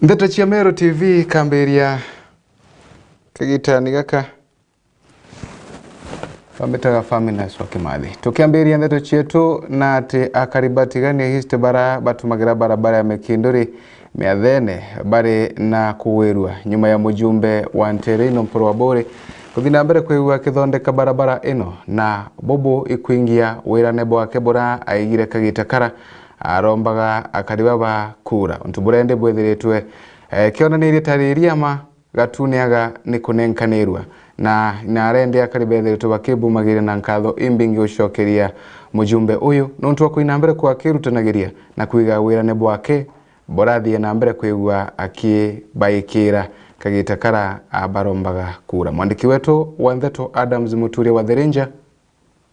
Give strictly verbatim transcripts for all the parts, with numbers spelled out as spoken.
Ndeto cia Meru T V ikambiria kagitani gaka. Bambitaga Faminas wa Kimathi. Tukiambiria ndeto cietu na ati akari ba Tigania East bara batumagira barabara ya Mikinduri miathene bari na kugwirua nyuma ya mujumbe wa Ntereino Mpuru Aburi kuthi na mbere kwigua akithondeka barabara ino na bubu ikwingia wirane bwake bura aigire kagita kara arombaga akari baba kura. Untu buria indi bwithiritwe, eh, kionanirie tari iriama gatuniaga ni kunenkanirua, na narendi akari bethiritwe bakibumagiria na nkatho imbingi gucokeria mujumbe uyu nontu wa kuina mbere kwa akirutanagiria na kwiga wirane bwake burathie na mbere kwigua akibaikira kagita kara abarombaga kura. Mwandiki wetu wa ntheto Adams Muturia wa The Ranger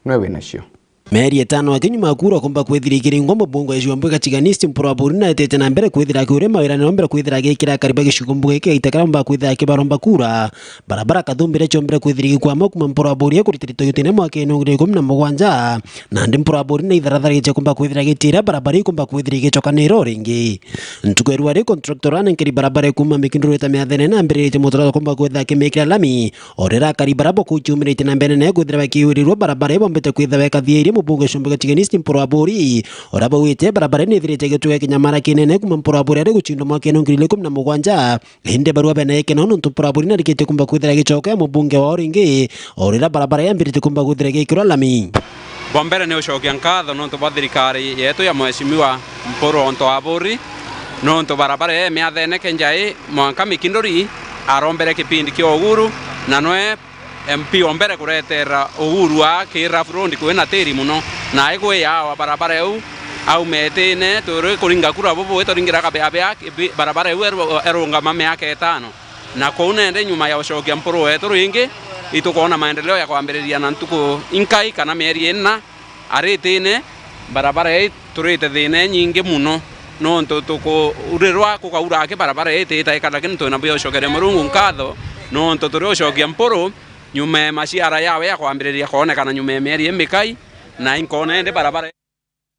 nwe winacio. Mieri itano akinyuma kura kumba kwithira ikiringwa mubunge wa Icumbi Gatiganist Mpuru Aburi na etete na mbere kwithira akiuria mawirane ombere kwithira agikira akari ba gicigo mbuga iki gaita karia omba kwithira akibaromba kura. Barabara Kathumbire chiombere kwithira igikwama kuma Mpuru Aburi kurita rito yutene mwaka ino ngiri ikumi na mugwanja. Nandi Mpuru Aburi na itharatharite kumba kwithira gitira barabara ikumba kwithira igicokanira o ringi. Ntuku ya rua ri contractor anenkeri barabara ikuma Mikinduri ta miathene na ambiriritie mutura kumba kwithira akimikira lami. Orera akari bara bokuciumiritie na mbere ne kwithira bakiwirirua barabara ibombete kwithira wekathiirie mubunge Icumbi Gatiganist Mpuru Aburi. Ora bauite barabara nithirite gituga kinyamara kinene kuma Mpuru Aburi ari gucindwa mwaka ino ngiri igiri ikumi na mugwanja. Indi barua bene ikeno nontu Mpuru Aburi narikitie kumba kwithira gicoka ya mubunge wao ringi. Orira barabara yambiritie kumba kwithira gikirwa lami. Bwa mbere ni ucokia nkatho nontu bwa thirikari yetu ya Mheshimiwa Mpuru onto Aburi, nontu barabara ii miathene kenjai mwanka Mikinduri arombere kipindi kia Uhuru, na nwe M P o mbere kuretera Uhuru aa ki rough road kwina tiri muno, na igwiyawa barabara iu auma itine turi kuringa kura bubu ituringira Kabeabea, barabara iu eru-, erungama miaka itano. Na kuu nende nyuma ya ucokia Mpuru wetu ringi, itukwona maendeleo ya kwambiriria na ntuku inkai kana mieri ina, ari itine, barabara ii turite thina inyingi muno, nontu tukurirwa kukaura aki barabara ii ititaika, lakini twina bia ucokeria Murungu nkatho, nontu turi ucokia Mpuru nyuma ya maciara yawe ya kwambiriria kwonekana nyuma ya mieri imikai, na inkona indi barabara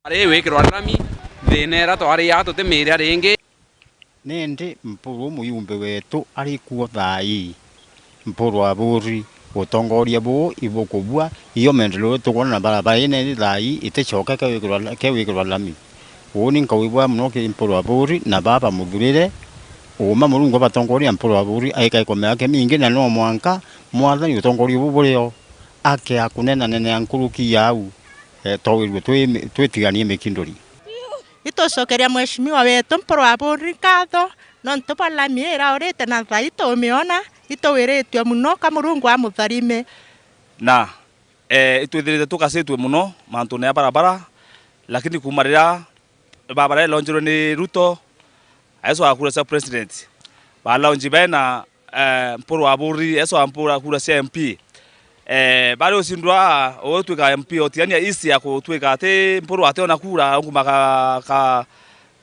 ari wikirwa rami, thina ira twari aa tutimiria ringi. Nindi Mpuru muyumbe wetu ari kuo thaa ii. Mpuru Aburi, utongoria buu ibukubua, iyo maendeleo tukwona na barabara ine iri thaa ii iticoke kewikirwa, kewikirwa lami. Uuni nkauibwa muno ki Mpuru Aburi na baba muthurire, uuma Murungu abatongoria Mpuru Aburi aikae komea yake mingi, na no mwanka mwathani utongoria buu burio akea kunenanenea nkuruki ya au, eh, twawirue twi-, twitiganie Mikinduri. Itucokeria mheshimiwa wetu Mpuru Aburi nkatho, nontu bwa lami ira urite na thaa ii tumiona, ituwiritue muno, ka Murungu amutharime. Na, eh, itwithirite tukacitue muno mantune ya barabara, lakini kuuma riria barabara ilonjirwe ni Ruto, Yesu akura cia president, ba launch bena eh, Mpuru Aburi, eso ampura kura cia M P. Eh, bari ucindwa, ugutwika M P o Tigania East ya kutwika ati Mpuru ationa kura, nkuma ka, ka,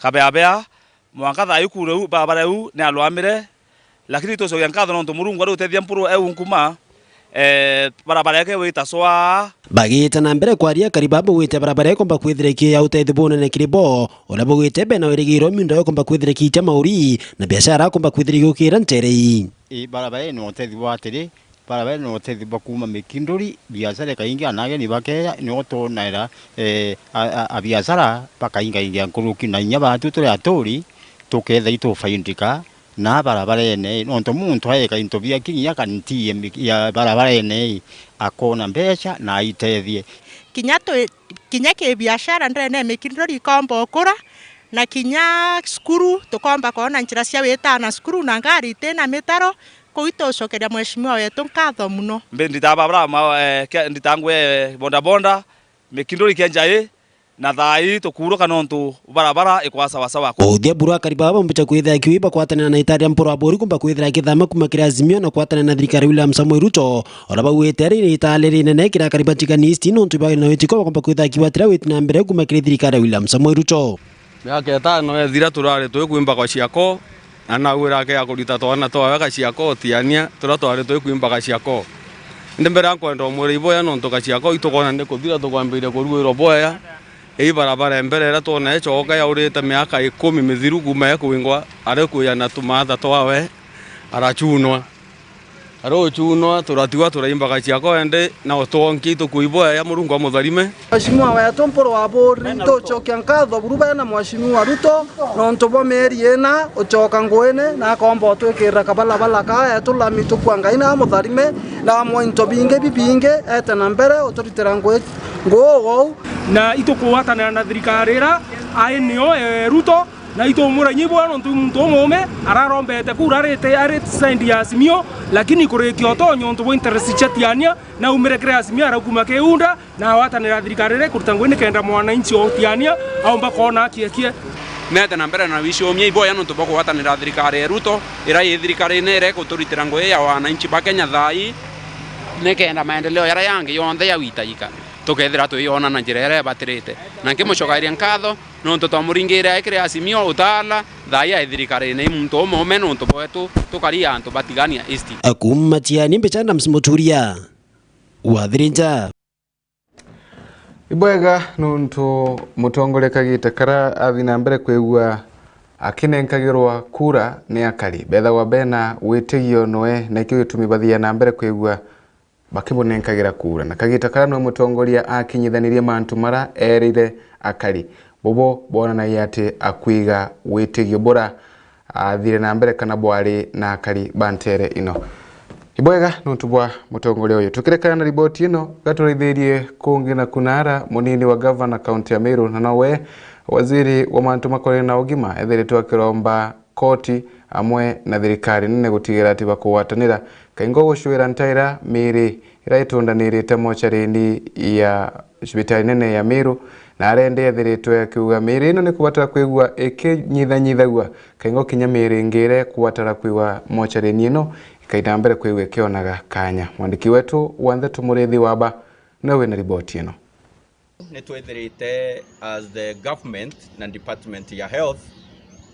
Kabeabea, mwanka thaa ii kura iu, barabara iu ni alwamire, lakini tucokia nkatho nontu Murungu ari utethia Mpuru eu nkuma, eh, barabara yake wita cwaa. Bagiita na mbere kwaria, akari baba bauite barabara ikomba kwithira ikiya utethio bunene kiri bo, uria bauite bena wirigiro miunda ikomba kwithira ikiitia mauri, na biashara akomba kwithira igiukira ntere ii. Ii, barabara ii ni utethio bwa atiri, barabara ii ni utethio bwa kuuma Mikinduri, biashara ikaingia na ageni bakeya, nio twonaira, eh, a, a, a biashara bakaingaingia nkuruki, na inya batu turi aturi, tuketha itufaindika, na barabarene, nontu muntu aeka into biaki kinya kanti ya mi-, ya barabarene, akona mbeca na aitethie. Kinya twi-, kinya kibiashara ndene ya Mikinduri ikomba ukura, na kinya cukuru tukomba kwona njira cia witana cukuru na ngari itina mitaro, kuu itucokeria mheshimiwa wetu nkatho muno. Mbi nditaa babura ma, eh, kia-, nditaa ngwe bodaboda, Mikinduri kia njai, na thaa ii tukuuruka nontu barabara ikwa sawasawa. Uthia buru akari baba baumbite kwithira kiu ibakwatanira na itari ya Mpuru Aburi kumba kwithira akithama kuma kiri Azimio na kwatanira na thirikari William Samoei Ruto. Ora bauite ari ni itari rinene kiri akari ba Tigania East nontu ibari na witiko bakomba kwithira kibwatira witi na mbere kuma kiri thirikari ya William Samoei Ruto. Miaka itano ethira turari twi kwimba kwa ciako, na naugwira ake ya kurita twana twawe gaciako Tigania, turia twari twi kwimba gaciako. Indi mbere nkwenda umwira iboya nontu gaciako itukona ni kuthira tukwambiria kuruirwa boya. Ii barabara ya mbere iria twona icoka yaurite miaka ikumi mithiru kuuma ikwingwa, ari kwija na tumaatha twawe, arachunwa. Aruchunwa, turatigwa turaimbaga ciako ende, na utwonki tukuibwa ya Murungu amutharime. Mheshimiwa wetu Mpuru wa Buri, tucokia nkatho buru bena Mheshimiwa Ruto, nontu bwa mieri ina ucoka nguine, na akomba utwikirira kabalabala ka etu lami tukua Ngai na amutharime, na amwe into bingi bibingi, ete na mbere uturitira ngui, nguu ou. Na itukugwatanira na thirikari ira ai nio, eh, Ruto, na itumura inya ibwega nontu i muntu umuume ararombete kura arite, arite side ya Azimio, lakini kurikia utonyo untu bwa interest cia Tiania, na aumire kiri Azimio araukuma kiunda, na agwatanira thirikari ira ikuruta ngui nikenda mwananchi o Tiania aumba koona aki ekie. Nete na mbere na wiciumia iboya nontu bwa kugwatanira thirikari ya Ruto, ira i thirikarine ira ikuturitira ngui ya wananchi ba Kenya thaa ii, nikenda maendeleo jaria jangi jonthe jagwitaika tukethira twiyona na njira iria ibatirite. Na nkimucokeria nkatho nontu twamuringire ai kiri Azimio Utawala, thaa ii ai thirikarine i muntu umuume nontu bwetu tukari antu ba Tigania East. Kuuma Tiania, mbica Adams Muturia, Wathirinja. Ibwega nontu mutongoria kagita kara athi na mbere kwigua akinenkagirwa kura ni akari. Bethagwa bena witigio noe, na ikio gitumi bathia na mbere kwigua bakimunenkagira kura. Na kagita kara noe mutongoria akinyithanirie mantu mara erire akari. Bubu bwonanagia ati akwiga witigio bura athire na mbere kana bwari na akari ba ntere ino. Ibwega nontu bwa mutongoria uyu. Tukirekana na riboti ino, gaturaithirie kungi na kunara, munini wa gavana kaunti ya Meru na nowe waziri wa mantu makonainie na ugima ethiritwe akiromba koti amwe na thirikari nene gutigira ati bakugwatanira kaingo gucuira ntaira miiri ira itundanirite mocharini ya cibitari nene ya Meru, na arende ethiritwe akiuga miiri ino ni kubatara kwigua ikinyithanyithagua kaingo kinya miiri ingi ira ikugwatara kwigua mocharini ino ikaita mbere kwigua ikionaga kanya. Mwandiki wetu wa ndeto Muriithi Waba niwe wina riboti ino. Ni twithirite as the government na department ya health,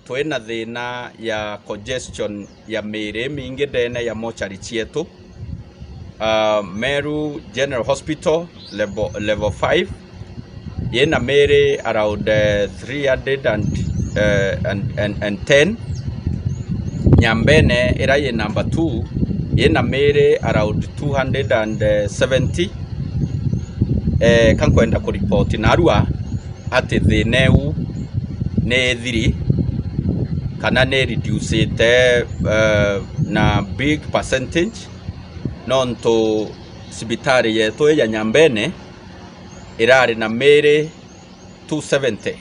twina thina ya congestion ya miiri imingi ndene ya mochari cietu. Ah, Meru General Hospital level, level five, yina miiri around, eh, three hundred and, eh, and, and, and ten. Nyambene ira yi number two, yina miiri around two hundred and seventy. Eh, ka nkwenda kuripoti narua ati thina iu ni ithiri kana ni reducite, eh, na big percentage, nontu cibitari yetu ya Nyambene irari na miiri two seventy,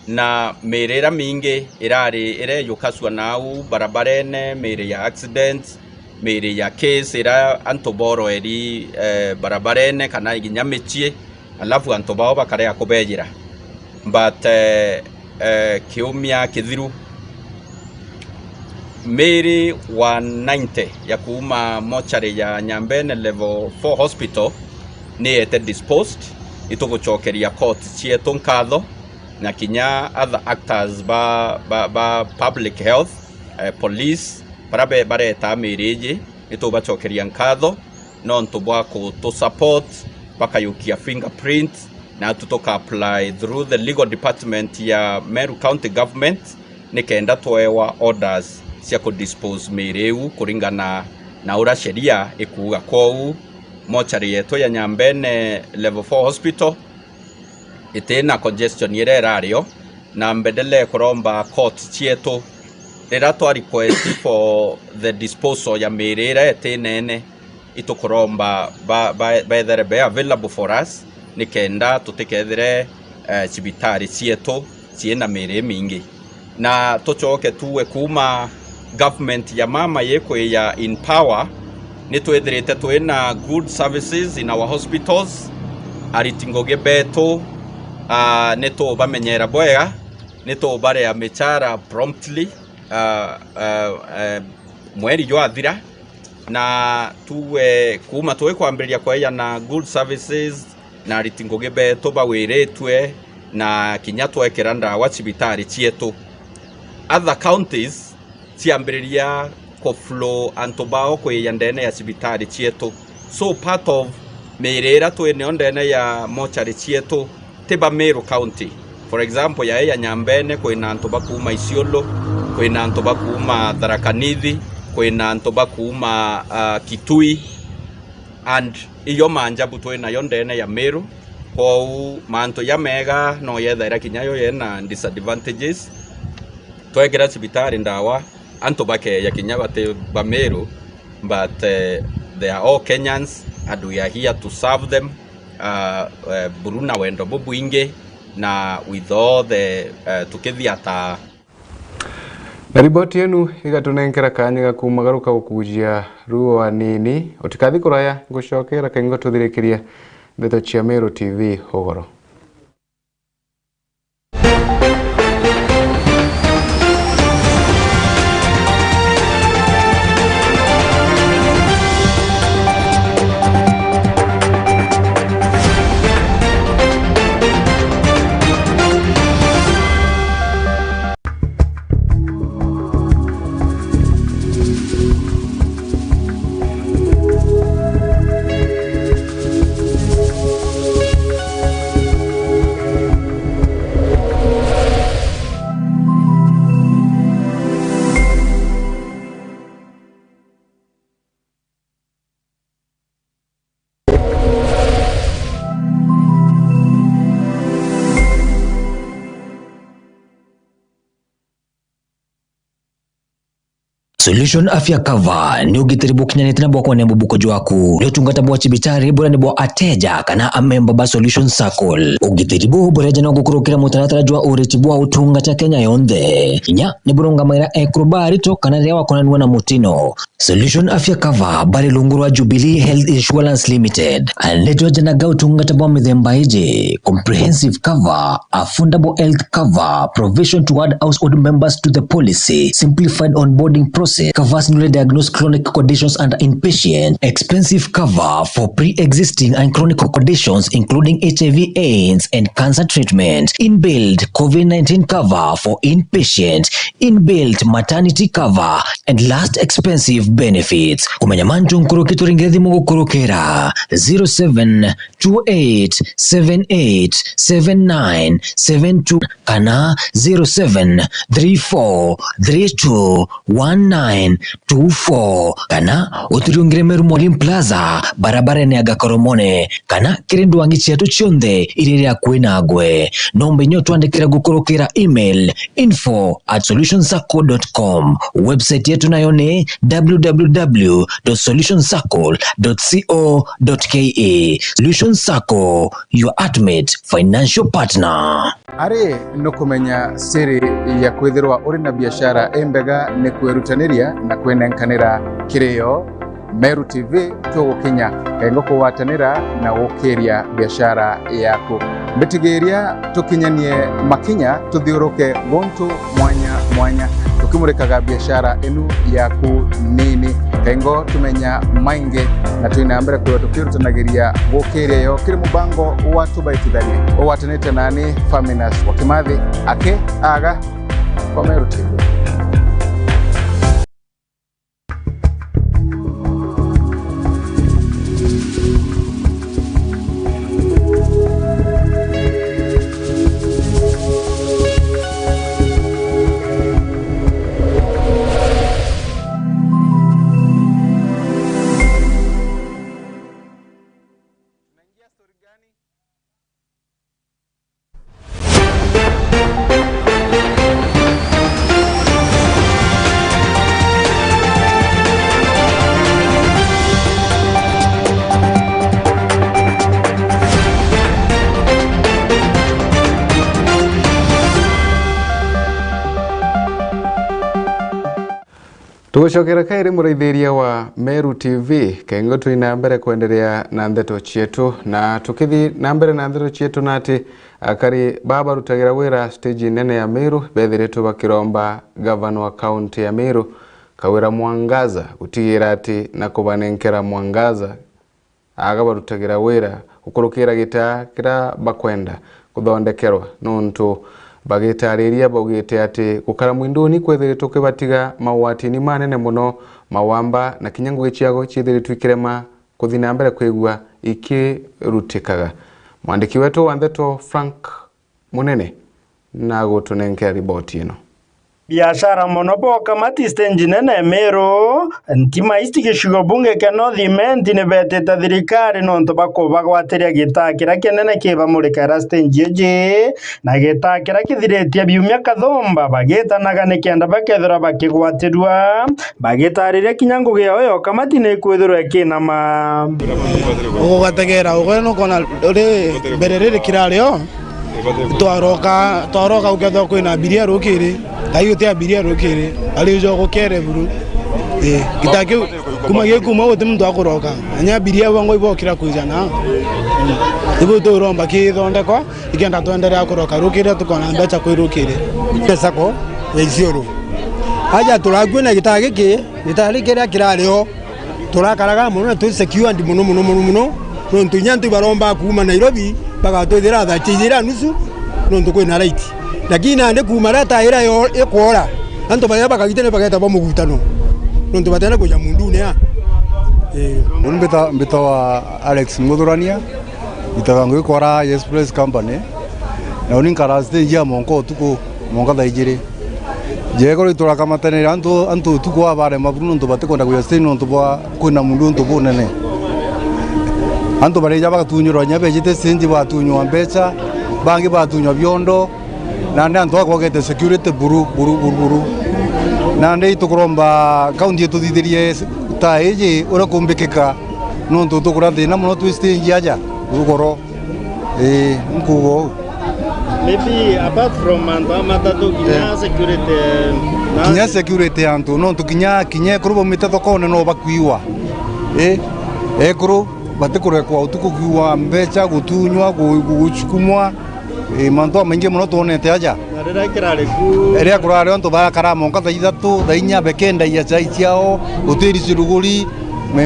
na miiri ira mingi irari ireyukasua nau barabarene, miiri ya accident, miiri ya case ira antu boroeri, eh, barabarene kana kinya micii, alafu antu bao bakarega kubejira. But, eh, eh, kiumia kithiru, miiri one ninety ya kuuma mochari ya Nyambene Level four Hospital ni yete disposed. Itugucokeria court cietu nkatho, na kinya other actors ba, ba, ba public health, eh, police, bara be-, bareta miiri iji, nitubacokeria nkatho nontu bwa kutu support, bakayukia fingerprint, na tu tuka apply through the legal department ya Meru County Government, nikenda twewa orders cia ku dispose miiri iu kuringana na uria sheria ikuuga. Kwou mochari yetu ya Nyambene Level four Hospital iti na congestion iria irario, na mbendele kuromba court cietu, riria twa request for the disposal ya miiri iria iti nene, itukuromba ba-, ba-, bethere be available for us, nikenda tutikethire, eh, cibitari cietu ciina miiri imingi. Na tucoke tuuge kuuma government ya mama yikwiya in power, nitwithirite twina good services in our hospitals. Ariti ngugi betu, ah, nitubamenyera bwega, nitubaria michara promptly, ah, ah, eh, mweri jwathira, na tuuge kuuma twikwambiriria kweja na good services, na ariti ngugi betu bawiritue, na kinya twekira ndawa cibitari cietu. Other counties ciambiriria ku flow antu bao kwiya ndene ya cibitari cietu. So part of miiri iria twinio ndene ya mochari cietu, ti ba Meru County. For example, yae ya Nyambene, kwina antu ba kuuma Isiolo, kwina antu ba kuuma Tharaka Nithi, kwina antu ba kuuma, ah, Kitui, and iyo manjabu twinayo ndene ya Meru. Kwou mantu jamega no yethaira kinya yo yena disadvantages. Twekira cibitari ndawa, antu bakeeja kinya bati ba Meru, but, eh, they are all Kenyans and we are here to serve them, ah, eh, buru na wendo bubwingi na with all the, eh, tukithiataa. Na riboti yenu igatunenkera kanya ga kumagaruka gukujia ruo anini. Utikathi kuraya, ngucokera kaingo tuthirikirie ndeto cia Meru T V ugoro. Solution Afya Cover ni ugitiri bukinyanite na bwa kwenea mubuko jwaku. Ni utungata bwa cibitari buria ni bwa ateja kana amemba ba Solution Circle. Ugitiri buu bureja no gukurukira mutaratara jwa uriti bwa utungata Kenya yonthe. Kinya ni burungamaira ekuru ba arito kana riria wakonanua na mutino. Solution Afya Cover bari rungu rwa Jubilee Health Insurance Limited. Nitwejanaga utungata bwa mithemba iji: comprehensive cover, affordable health cover, provision to add household members to the policy, simplified onboarding process, covers newly diagnosed chronic conditions under inpatient, expensive cover for pre-existing and chronic conditions including H I V AIDS and cancer treatment, inbuilt COVID nineteen cover for inpatient, inbuilt maternity cover, and last expensive benefits. Kumenya mantu nkuruki, turingire thimu gukurukira zero seven two eight seven eight seven nine seven two kana zero seven three four three two one nine two four, kana uturiungire Meru Molim Plaza, barabarene ya Gakoromone, kana kiri ndwangi cietu cionthe iria iri akui nagwe. Nomba inya utwandikire gukurukira email info at solution circle dot com. Website yetu nayo ni w w w dot solution circle dot co dot k e. Solution Circle, your ultimate financial partner. Ari nukumenya siri ya kwithirwa uri na biashara imbega ni kwirutaniria na kwinenkanira kiri yo. Meru T V tugukinya kengo kugwatanira na gukiria biashara yaku. Mbitigiria tukinyanie makinya tuthiuruke guntu mwanya mwanya, tukimurikaga biashara inu yaku nini. Kengo tumenya maingi na twina mbere kwithirwa tukirutanagiria gukiria yo kiri mubango wa Tubaitithanie ugwatanite nani Faminas wa Kimathi aki aga kwa Meru T V. Tugucokera kairi muraithiria wa Meru T V, kengo twi na mbere kwenderea na ndeto cietu, na tukithi na mbere na ndeto cietu na ati akari baa barutagira wira stage nene ya Meru bethiritwe bakiromba gavana wa kaunti ya Meru, Kawira Mwangaza, gutigira ati na kubanenkera Mwangaza aga barutagira wira gukurukira gitaa kiria bakwenda kuthondekerwa, nuntu bagitariria baugite ati gukara mwinduni kwithiritwe kibatiga maugwatini manene mono, mawamba na kinya ngugi ciao ciithiritwe ikirema kuthi na mbere kwigua ikirutikaga. Mwandiki wetu wa ndeto Frank Munene na gutunenkea riboti ino. Biashara mono boka mati stage nene Meru, ntima ici gicigo bunge kia North Imenti ni betite thirikari nontu bwa kubagwatiria gitaa kiria kinene kibamurikaira stage iji, na gitaa kiria kithiritie biumia kathumba bagitanaga nikenda bakethirwa bakigwatirua. Bagitariria kinya ngugi yao ya ukamati ni ikwithirwa ikinama. Ugugategera ugwe nukona uri mbere riri kirari o twaroka twaroka ukethwa kwina abiria rukiri, tai uti abiria rukiri, ari ujo gukere buru. Ii, gita kiu kuma gikuma uti muntu akuroka, nya abiria bangwa ibokira kwijana. Ibu turomba kithondekwa. Ikenda twenderea kuroka rukiri tukona mbeca kwi rukiri. Sacco ya Isiolo. Aja turakua na gitaa giki, gitaa giki kiria kirari o. Turakaraga mono na twi secured mono, mono, mono, mono. Nontu inya antu ibaromba kuuma Nairobi, bagatwithira thaa cia ijiri na nusu, nontu kwina light. Lakini nandi kuuma riria taa iria yo-, ikwora, antu baria bakagita ni bageta ba mugutano. Nontu batenda kuja mundune a. Ii. Uni mbita, mbita wa Alex Muthurania. Itaga ngwikora Express Company, na uni nkara stage ya monka utuku, monka thaa ijiri. Jegoro iturakamataniria antu, antu utuku wa barema buru nontu batikwenda kuja stage nontu bwa kwina mundu untu bunene. Antu barija bagatunyurwa nya bejite stage batunywa mbeca, bangi batunywa biondo, Nandi antu akwogete security buru, buru, buru, buru. Nandi itukuromba county ituthithirie taa iji uria kumbikika, nontu tukura thina mono twi stage aja rugoro. Ii, nkuuga uu. Maybe apart from antu a matatu, kinya security, na kinya security antu, nontu kinya, kinya ekuru baumite thokone no bakuiwa. Ii, ekuru batikurekwa utuku kuiwa mbeca, gutunywa, gu-, gu-, gucukumwa. Ii, mantu jamaingi mono twonete aja. Na riria kirari ku? Riria kurari antu barakara monka thaa ithatu, thaa inya, bekendagia chai ciao, hoteli ciruguri,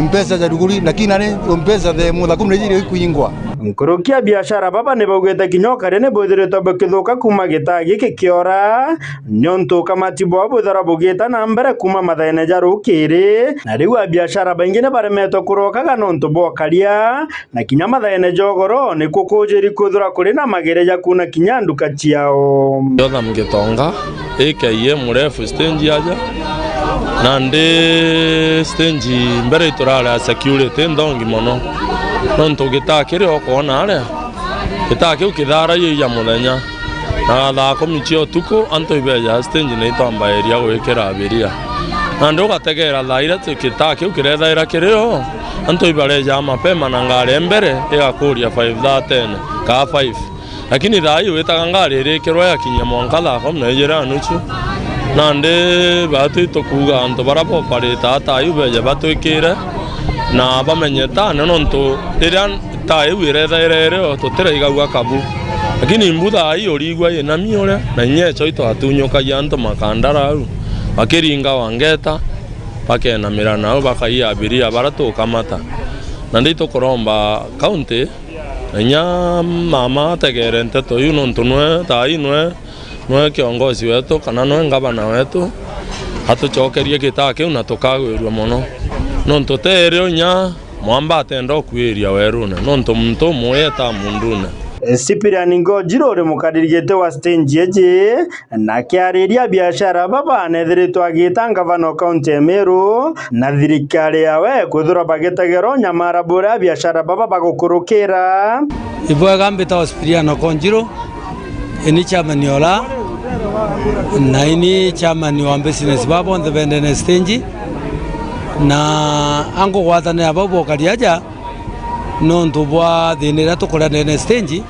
mpesa jaruguri, lakini nari mpesa the mutha kumi na ijiri ikuingwa. Nkuruki a biashara baba ni baugite kinya ukaria ni bwithiritwe bukithuka kuuma gitaa giki kiora, niuntu ukamati bwao bwithirwa bugita na mbere kuuma mathaene ja rukiri, na riu a biashara baingi ni baremetwe kurokaga nontu bwa ukaria. Na kinya mathaene ja ugoro nikuo kujiri kwithirwa kuri na magere ja kuuna kinya nduka ciao. Jotham Gitonga, A K M ref stage aja, nandi stage mbere iturari a security nthongi mono, nontu gitaa kiria ukwona aria, gitaa kiu kitharagia ija muthenya. Na thaa kumi cia utuku, antu ibeja stage na itwambagiria gwikira abiria. Nandi ugategera thaa iria ti-, gitaa kiu kirethaira kiri o, antu ibareja mapema na ngari ya mbere igakuria five thirty kana five. Lakini thaa iu witaga ngari irikirwa igakinyia mwanka thaa kumi na ijiri na nusu. Nandi batwi tukuuga antu baria boparite taa iu beje batwikire na bamenye tane, nontu riria taa iu irethaira iri o, tutiraigagua kabu. Lakini mbu thaa ii urigua ina miure, na inya icho itwatunyukagia antu makandara au, bakiringa wangeta, bakenamira nau, bakaia abiria baria tukamata. Na ndi tukuromba county, na inya mama ategere nteto iu, nontu nwe thaa ii nwe nwe kiongozi wetu, kana nwe ngavana wetu, atucokerie gitaa kiu na tukagwirua mono. Nontu teerio inya mwamba atenda ukuiria werune, nontu muntu umwe etaa mundune. Cyprian Ngojiro uri mukariri giti wa stage iji, na akiariria biashara baba nethiritwe agita ngavana o kaunti ya Meru na thirikari yawe kwithirwa bagitegera unyamara buria biashara baba bagukurukira. Ibwega, mbita Cyprian Ngojiro. Ini chairman ola, na ini chairman wa business ba bonthe bendene stage, na ankugwatanira bau bokari aja nontu bwa thina iria tukuria ndene stage.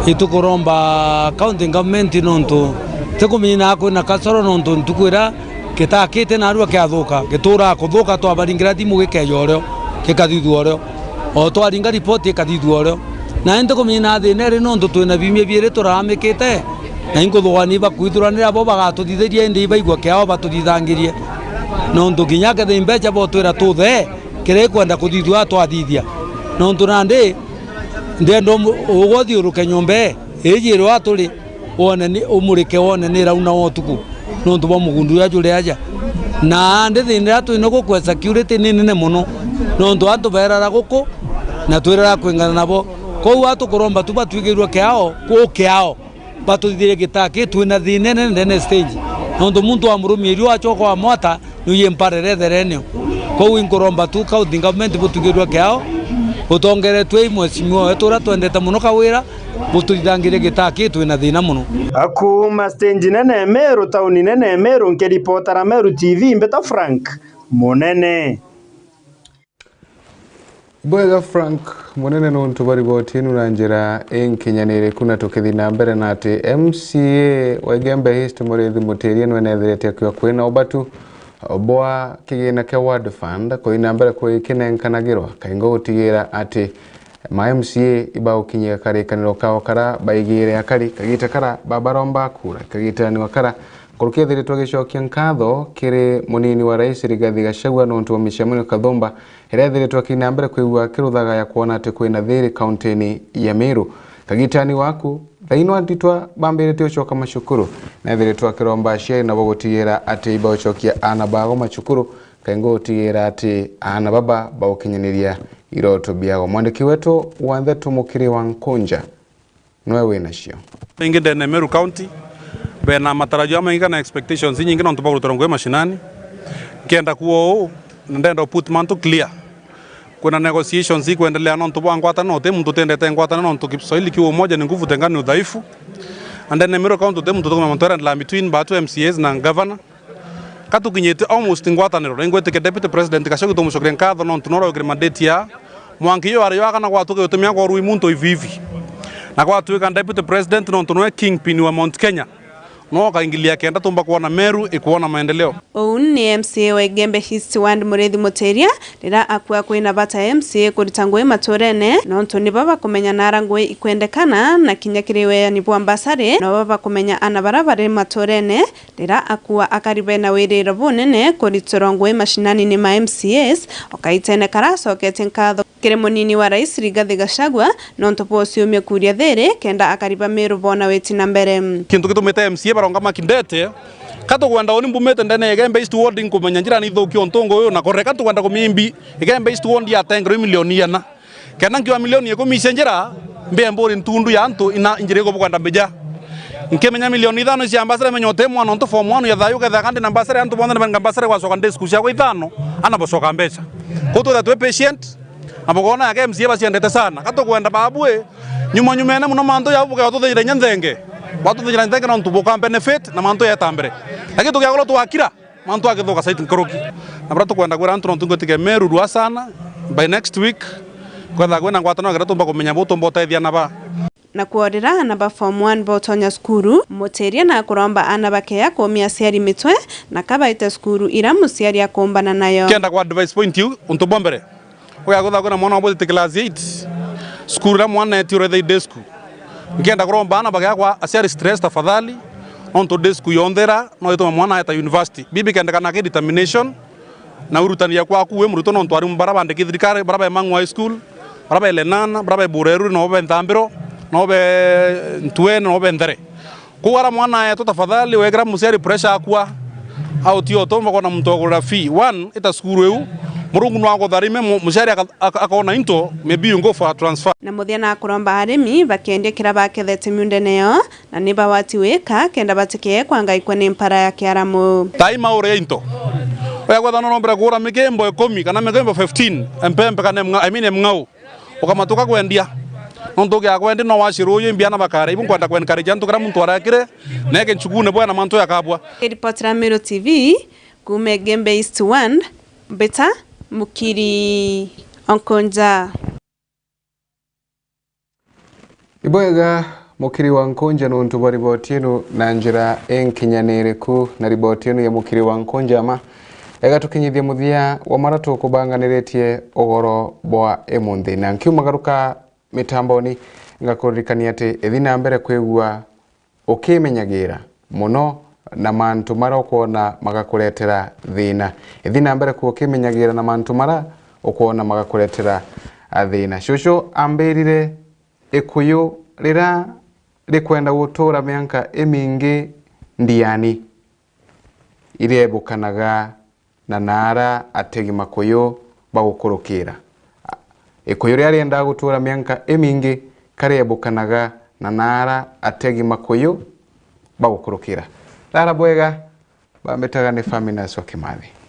Itukuromba county government nontu tikumina kwina kasoro nontu ntuku iria gitakite narua kiathuka, gituraa kuthuka, twabaringira thimu gikeja urio, gikathithua urio. O twaringa ripoti ikathithua urio. Na indi kumina thina iri nontu twina biumia biiri turaamikite, na inkuthugania ibakwithuranira bo bagatuthithiria indi ibaigua kiao batuthithangirie. Nontu kinya kethira imbeca botwira tuthe, kiria ikwenda kuthithua twathithia. Nontu nandi ndienda umu-, ugwe uthiuruke nyomba ii, iji iri aturi, wone ni, umurike wone ni irauna wa utuku, nontu bwa mugundu uria juri aja. Na ndi thina iria twina guku security ni nene mono, nontu antu bairara guku, na twirara kwingana nabo. Kwou atukuromba tu batwigirue kiao, kuu kiao, batuthithirie gitaa ki twina thina inene ndene stage. Nontu muntu wa murumiirio acoka wa mwata, nuye mparere therenio. Kwou inkuromba tu county government butwigirue kiao, butongeretwe i mheshimiwa wetu uria twendete muno Kawira, bututhithangirie gitaa ki twina thina muno. Kuuma stage nene Meru, tauni nene Meru, nkiripotera Meru T V, mbita Frank Munene. Bwega Frank Munene nontu bwa riboti inu na njira inkinyaniriku, na tukithi na mbere na ati M C A wa Igembe East Muriithi Mutiria nwenetherete akiuga kwina ubatu bwa kigina kia World Fund kuthi na mbere kugikinenkanagirwa kaingo gutigira ati ma M C A ibaukinyia karikaniro kao kara baigire akari kagita kara babaromba kura kagitaniwa kara. Nkuruki ethiritwe agicokia nkatho kiri munini wa rais Rigathi Gachagua nontu bwa micemanio kathumba iria ethiritwe akina mbere kwigua akiruthaga ya kwona ati kwina thiri kauntini ya Meru. Kagitani waku, thaino aritwa bambirite gucoka macukuru, na ethiritwe akiromba aciari nabo gutigira ati ibaucokia aana bao macukuru, kaingo gutigira ati aana baba baukinyaniria iroto biao. Mwandiki wetu wa ntheto Mukiri wa Nkunja noe winacio. Ingi ndene Meru County, bena matarajio jamaingi kana expectations inyingi nontu bwa kurutirwa ngugi mashinani. Nkienda kuuga uu, na ndenda put mantu clear. Kwina negotiations ikwendelea nontu bwa ngwataniro, uti muntu utiendete ngwataniro nontu Kiswahili kiuga umoja ni nguvu, utengano ni udhaifu. And then Meru County uti muntu tukumenya mantu jaria between batu M C As na governor. Ka tukinyite almost ngwataniro, na ingwitikia Deputy President Gachagua tumucokeria nkatho nontu noro augire mandate ya mwanki yo ari yo akana gwatuka utumia kwa rui muntu ivi ivi. Na gwatuika Deputy President nontu noe kingpin wa Mount Kenya, no kaingilia kenda tumba kuona Meru ikuona maendeleo. Uu ni M C A wa Igembe East Ward Muriithi Mutiria, riria akua kwina bata M C A kurita ngugi maturene, nontu nibo bakumenya nara ngugi ikwendekana, na kinya kiri weani bwa mbasari, nobo bakumenya ana bara bari maturene, riria akua akari bena wiriro bunene kuritirwa ngugi mashinani ni ma M C As, o kaitene kara acoketie nkatho kiri munini wa rais Rigathi Gachagua nontu bwa uciumia kuria thiri kenda akari ba Meru bona witi na mbere. Kintu gitumite M C A barongama Kindete, ka tukwenda uni mbumite ndene ya Igembe East Ward nkumenya njira ni ithuki o ntungu uyu na kureka tukwenda kumimbi Igembe East Ward yatengerwe milioni igana. Kenda nkiuga milioni ikumi cia njira, mbie mburi ntundu ya antu ina njira ikubukwenda mbija. Nkimenya milioni ithano cia mbasare, menya uti mwana untu form one ya thayu, ukethira kandi na mbasare, antu bonthe nibenga mbasare gwacoka day school ciakwa ithano, ana bucoka mbeca. Kwou twitha twi patient, na bukona yake M C A baciendete sana. Ka tukwenda babu i, nyuma nyumene muno mantu jau bukea tuthithira inya nthenge. Batuthithira nthenge nontu buka benefit na mantu yeta mbere. Lakini tukiagorwo twakira, mantu akithuka site nkuruki. Na bara tukwenda kwira antu nontu ngwitikia Meru rua sana, by next week, kwetha kwina ngwataniro kenda tumba kumenya bu tumba utethia na ba. Na kworira ana ba form one botonya cukuru, Mutiria na kuromba ana bakeya kuumia aciari mitwe na kabaite cukuru ira muciari akumbana nayo. Kenda kwa advice point iu, untu bwa mbere, Ugakuthagwa na mwana wabwitite class eight, cukuru iria mwana eti uretha i day school. Nkienda kuromba ana bagakwa aciari stress tafadhali, nontu day school yonthe ira no ituma mwana aeta university. Bibi kendekana ki determination na urutani ya kwaku wi murutwo, nontu arimu bara bandiki thirikari, bara be Mang'u High School, bara be Lenana, bara be Bureru, no be Nthambiro, no be Ntuene, no be Nthere. Kwou ara mwana aetwa, tafadhali wekira muciari pressure akua, au ti otomba kwona muntu wa kugurira fee. One, ita cukuru iu, Murungu no agutharime, mu-, muciari aka-, aka-, akona into, maybe you go for a transfer. Na muthia na akuromba arimi bakendia kira bakethete miundene yao, na ni bawati wika kenda batikee kwanga ikwe ni mpara ya kiaramu. Tai maure ya into. Oya kwetha no nombere kugura mikimbo ikumi kana mikimbo fifteen, empempe kana emng'a-, I mean emng'au. Ukamatuka kwendia. Nontu ugia kwendia no wacirwo uyu imbiana bakara. Ibu nkwenda ku encourage antu kira muntu arekire, na eke nchukune bwena mantu yakabwa. Kiripotera Meru T V, kuuma Igembe East Ward, mbita Mukiri Onkonja. Ibwega, Mukiri wa Nkunja, nontu bwa riboti ino na njira inkinyaniriku, na riboti ino ya Mukiri wa Nkunja ma igatukinyithia muthia wa mara tukubanganiritie ugoro bwa imunthi. Na nkiumagaruka mitamboni, ngakuririkania ati ithi na mbere kwigua ukimenyagira mono na mantu maria ukwona magakuretera thina. Ithi na mbere ku ukimenyagira na mantu maria ukwona magakuretera, a, thina. Cucu ambirire ikuyu riria rikwenda gutura mianka imingi Ndiani, iria ibukanaga na naara ategi makuyu bagukurukira. Ikuyu riria riendaga gutura mianka imingi, kariebukanaga na naara ategi makuyu bagukurukira. Rara bwega, bambitaga ni Faminas wa Kimathi.